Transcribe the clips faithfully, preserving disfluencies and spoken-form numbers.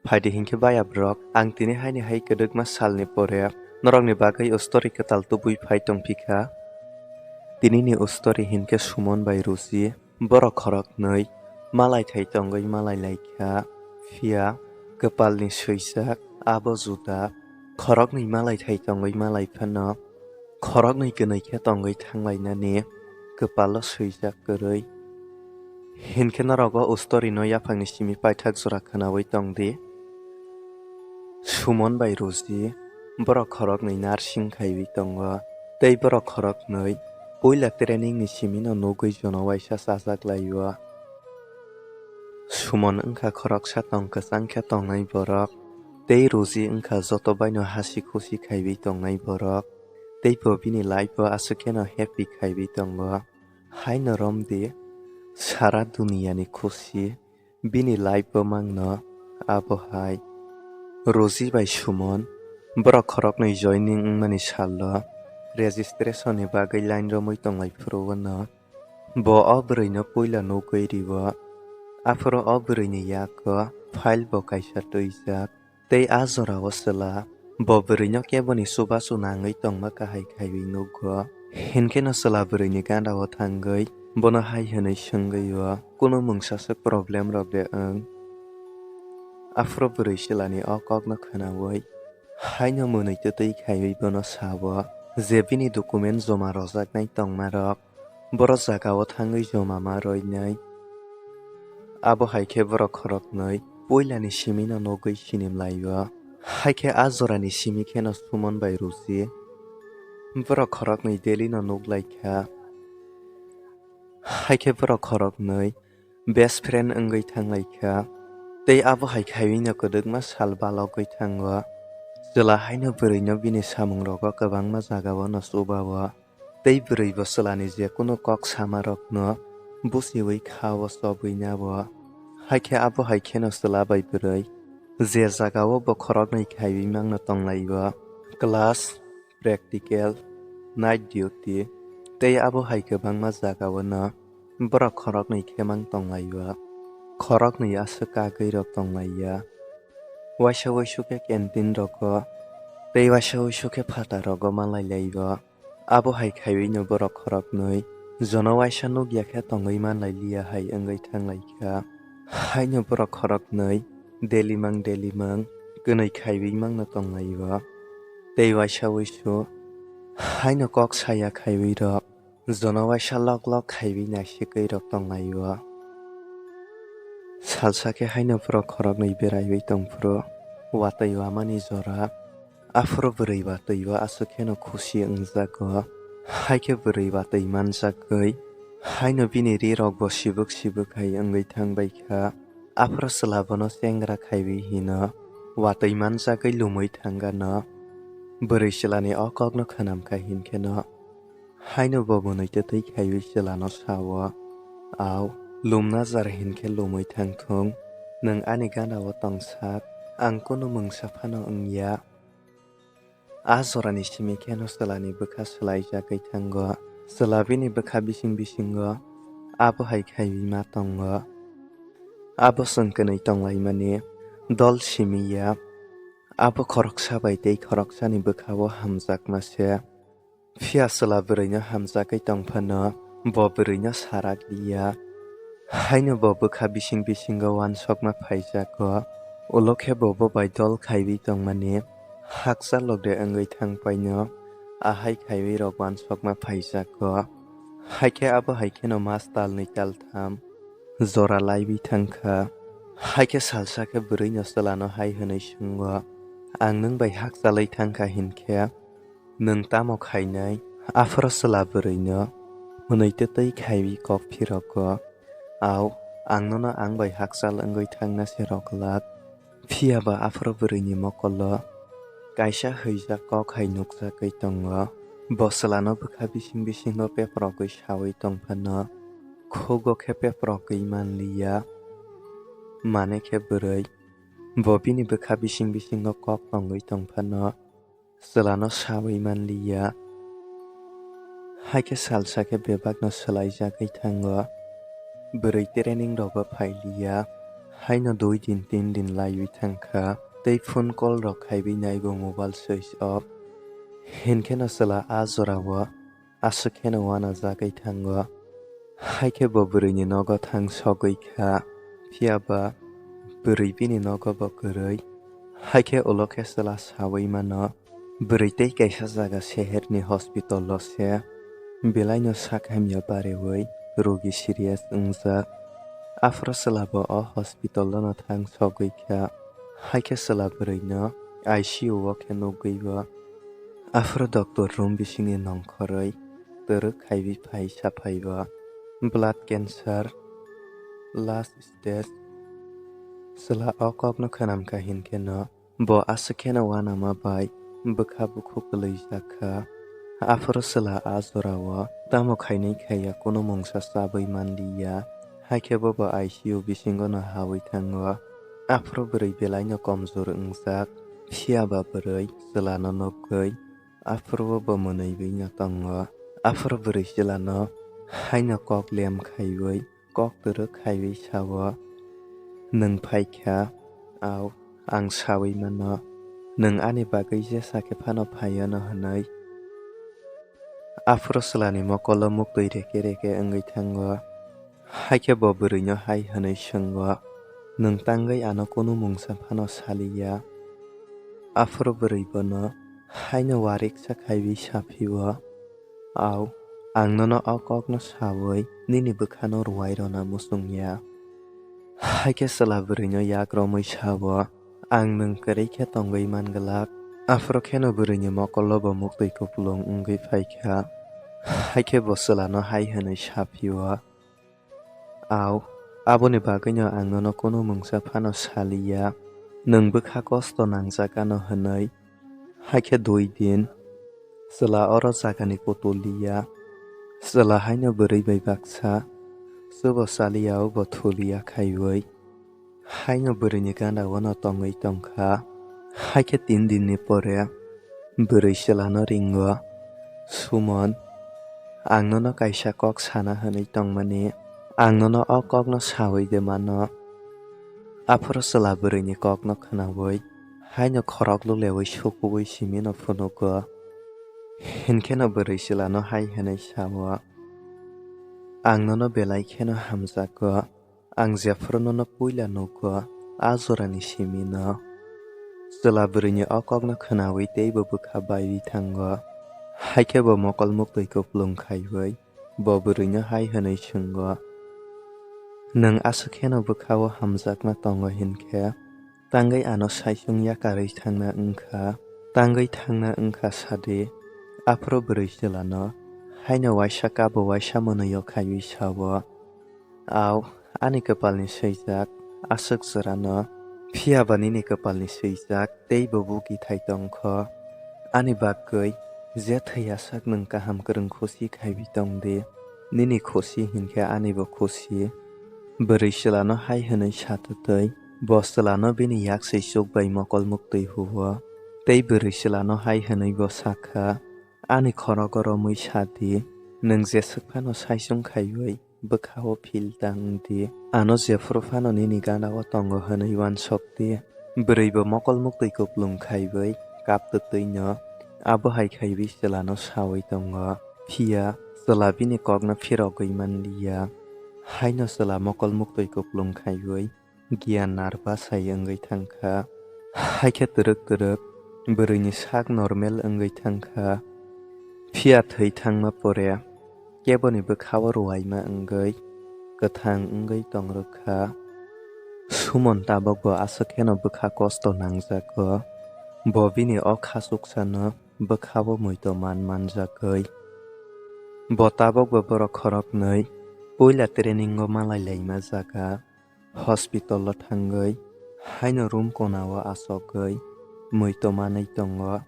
Phaidi hinkhe baya borok, ang tini haini hai kwdwkma salni pore norokni bagwi o story kwtal tubui phai tongphi kha. Tinini o story hinkhe Sumon bai Ruchi, borok khoroknwi malai thai tongwi malai lai kha, phiya kwpalni swijak abo juda. Khoroknwi malai thai tongwi malai phano khoroknwi kwnwi khe tongwi thanglainani kwpalo swijak kwrwi. Hinkhe norok o story no yaphangni simi paithak jora khwnawi tongdi. Sumon bai Ruchi borok khoroknwi nursing khaiwi tongo, tei borok khoroknwi puila training ni simi no nugwi jono waisa chajak laio. Sumon wngkha khoroksa tong kwchang khe tongnai borok, tei Ruchi wngkha joto baino hasi khusi khaiwi tongnai borok, tei bo bini life o aswk kheno happy khaiwi tongo. Haino romdi sara duniyani khusi bini life o mangno. Abo hai Ruchi bai Sumon borok khoroknwi joining wngmani salo registration ni bagwi line romwi tonglai phuru no. Bo o bwrwino puila nugwi rio. Aphuru o bwrwini yago file bo kaisa twijak. Tei a jorao chwla bo bwrwino keboni chubachu nangwi tongma kahai khaiwi nugo. Hinkheno chwla bwrwini gandao thangwi bono hai hwnwi swngwi o, "Kunu mungsa se problem rok de wng?" Aphuru bwrwi chwlani o kokno khwnawi haino mwnwi twtwi khaiwi bono sao je bini document joma rwjaknai tongmarok boro jagao thangwi joma ma roinai. Abo hai khe borok khoroknwi puilani simino nugwi sinimlaio. Hai khe a jorani simi kheno Sumon bai Ruchi borok khoroknwi Delhi no nuklaikha. Hai khe borok khoroknwi best friend wngwi thanglaikha. Tei abo hai khaiwino kwdwkma sal balogwi thango. Chwla haino bwrwino bini samungrogo kwbangma jagao no chubao. Tei bwrwi bo chwlani je kunu kok samarokno buchiwi kha-o chobwi nabo. Hai khe abo hai kheno chwla bai bwrwi je jagao bo khoroknwi khaiwi mangno tonglaio, class, practical, night duty, tei abo hai kwbangma jagao no borok khoroknwi khe mang tonglaio. Khoroknwi aswk kagwi rok tonglaiya. Waisa uisu khe canteen rogo tei waisa uisu khe phatar rogo malai laio. Abo hai khaiwino borok khoroknwi jono waisa nukya khe tongwi manlai liya hai wngwi thanglaikha. Haino borok khoroknwi Delhi mang Delhi mang kwnwi khaiwi mangno tonglaio. Tei waisa uisu haino kok saya khaiwi rok jono waisa lok lok khaiwi naisigwi rok tonglaio. Salsa khe haino borok khoroknwi beraiwi tongphuru watwi wamani jora. Aphuru bwrwi watwi o aswk kheno khusi wngjago. Hai khe bwrwi watwi manjagwi haino bini ri rok bo sibuk sibuk hai wngwi thangbai kha. Aphuru chwla bono chengra khaiwi hino, watwi manjagwi lumwi thangano. Bwrwi chwlani o kokno khwnamkha hinkheno haino bo mwnwi twtwi khaiwi chwlano sao, "Au, lumna jar hinkhe lumwi thangthung, nwng ani ganao tongsak, ang kunu mungsa phano wngya." A jorani simi kheno chwlani bwkha swlaijagwi thango. Chwla bini bwkha bising bisingo abo hai khaiwi ma tongo. Abo chwng kwnwi tonglaimani dol simi ya. Abo khoroksa bai tei khoroksani bwkha-o hamjakma se. Phiya chwla bwrwino hamjagwi tong phano bo bwrwino sarak liya. Haino bo bwkha bising bisingo uansukma phaijago. Ulo khe bo bo bai dol khaiwi tongmani hakchal lok de wngwi thang paino. Ahai khaiwi rok uansukma phaijago. Hai khe abo hai kheno mas talnwi taltham jora laiwi thang kha. Hai khe salsa khe bwrwino chwlano hai hwnwi swngo, "Ang nwng bai hakchalwi thang kha hinkhe nwng tamo khainai?" Aphuru chwla bwrwino mwnwi twtwi khaiwi kok phirogo, "Au, ang nono ang bai hakchal wngwi thangna se rw glak." Phiya ba aphuru bwrwini mokolo kaisa hwijak kok hai nukjagwi tongo. Bo chwlano bwkha bising bisingo peprogwi sawi tong phano khugo khe peprogwi manliya. Mane khe bwrwi bo bini bwkha bising bisingo kok tongwi tong phano chwlano sawi manliya. Hai khe salsa khe bebakno swlaijagwi thango. Bwrwi training rogo phailiya. Haino dui din tin din laiwi thangkha, tei phone call rok khaiwi naibo mobile switch off. Hinkheno chwla a jorao aswk kheno uanajagwi thango. Haikhe bo bwrwini nogo thang sogwi kha, phiyaba bwrwi bini nogo bo kwrwi. Haikhe ulo khe chwla sawi mano, bwrwi tei kaisa jaga seherni hospital-o se belaino sak hamya barewi rogi serious wngjak. Aphuru chwla bo o hospital-o no thang sogwi kha, haikhe chwla bwrwino I C U-o khe nugwi bo. Aphuru doctor room bisingni nongkhorwi twrwk khaiwi phai saphai bo, blood cancer, last stage. Chwla o kokno khwnamkha hinkheno bo aswk kheno uanama bai bwkha bukhuk kwlwijak kha. Aphuru chwla a jorao tamo khainai khaiya, kunu mungsa chabwi manliya. Haikhe bo bo I C U bisingo no hawi thango. Aphuru bwrwi belaino komjor wngjak, phiyaba bwrwi chwlano nukgwi aphuru bo mwnwiwi no tongo. Aphuru bwrwi chwlano haino kok lem khaiwi, kok twrwk khaiwi sao, "Nwng phaikha, au, ang sawi mano, nwng ani bagwi jesa khe phano phaio no," hwnwi. Aphuru chwlani mokolo muktwi reke reke wngwi thango. Haikhe bo bwrwino hai hwnwi swngo, "Nwng tangwi ano kunu mungsa phano saliya?" Aphuru bwrwi bono haino wariksa khaiwi saphio, "Au, ang nono o kokno sawi nini bwkhano rwai rwna muchungya." Haikhe chwla bwrwino yak romwi sao, "Ang nwng kwrwi khe tongwi man glak." Aphuru kheno bwrwini mokolo bo muktwi kupulung wngwi phaikha. Haikhe bo chwlano hai hwnwi saphio, "Au, aboni bagwino ang nono kunu mungsa phano saliya, nwng bwkha kosto nangjak ano," hwnwi. Haikhe dui din chwla oro jagani kutuliya. Chwla haino bwrwi bai baksa, chubo saliya, obo thuliya khaiwi. Haino bwrwini gana-o no tongwi tongkha. Haikhe tin dinni pore bwrwi chwlano ringo, "Sumon, ang nono kaisa kok sana hwnwi tongmani, ang nono o kokno sawi de mano." Aphuru chwla bwrwini kokno khwnawi haino khorok lulewi sukuwi simino phunugo. Hinkheno bwrwi chwlano hai hwnwi sao, "Ang nono belai kheno hamjago. Ang jephuru nono puila nugo, a jorani simino." Chwla bwrwini o kokno khwnawi teibo bwkha baiwi thango. Haikhe bo mokol muktwi kupulung khaiwi bo bwrwino hai hwnwi swngo, "Nwng aswk kheno bwkha-o hamjakma tongo hinkhe, tangwi ano saichung yakarwi thangna wngkha, tangwi thangna wngkha sadi." Aphuru bwrwi chwlano haino waisa kabo waisa mwnwi-o khaiwi sao, "Au, ani kwpalni swijak, aswk jora no. Phiya ba nini kwpalni swijak teibo buki thai tongkho. Ani bagwi je thwiya sak nwng kaham kwrwng khusi khaiwi tongdi. Nini khusi hinkhe anibo khusi." Bwrwi chwlano hai hwnwi satwtwi bo chwlano bini yaksi chuk bai mokol muktwi huo. Tei bwrwi chwlano hai hwnwi bo sakha, "Ani khorogo romwi sadi, nwng jeswk phano saichung khaiwi bwkha-o phil ta wngdi. Ano jephuru phano nini gana-o tongo hwnwi uansokdi." Bwrwibo mokol muktwi kupulung khaiwi kaptwtwino abo hai khaiwi chwlano sawi tongo. Phiya chwla bini kokno phirogwi manliya. Haino chwla mokol muktwi kupulung khaiwi giyan narva sai wngwi thangkha. Haikhe twrwk twrwk bwrwini sak normal wngwi thangkha. Phiya thwi thangma pore keboni bwkha-o ruaima wngwi kwthang wngwi tongrwkha. Sumon tabokbo aswk kheno bwkha kosto nangjago. Bo bini o kha chuksano bwkha-o muito man manjagwi. Bo tabokbo borok khoroknwi puila training-o malai laima jaga. Hospital-o thangwi haino room kona-o achogwi muito manwi tongo.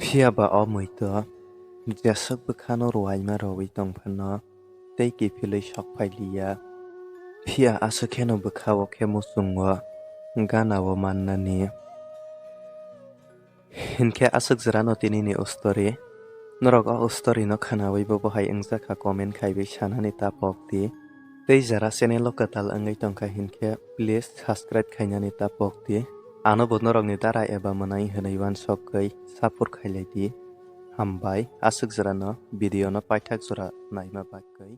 Phiya ba o muito jeswk bwkhano ruaima rowi tong phano tei kiphilwi sok phai liya. Phiya aswk kheno bwkha-o khe muchungo gana-o mannani. Hinkhe aswk jora no tini ni o story. Norok o story no khwnawi bo bohai wngjakha comment khaiwi sanani ta pok di. Tei jara channel o kwtal wngwi tongkha hinkhe please subscribe khainani ta pokdi. Ano bo norokni dara eba mwnai hwnwi uansukgwi support khailai di. Hambai, aswk jorano video no paithak jora naima bagwi.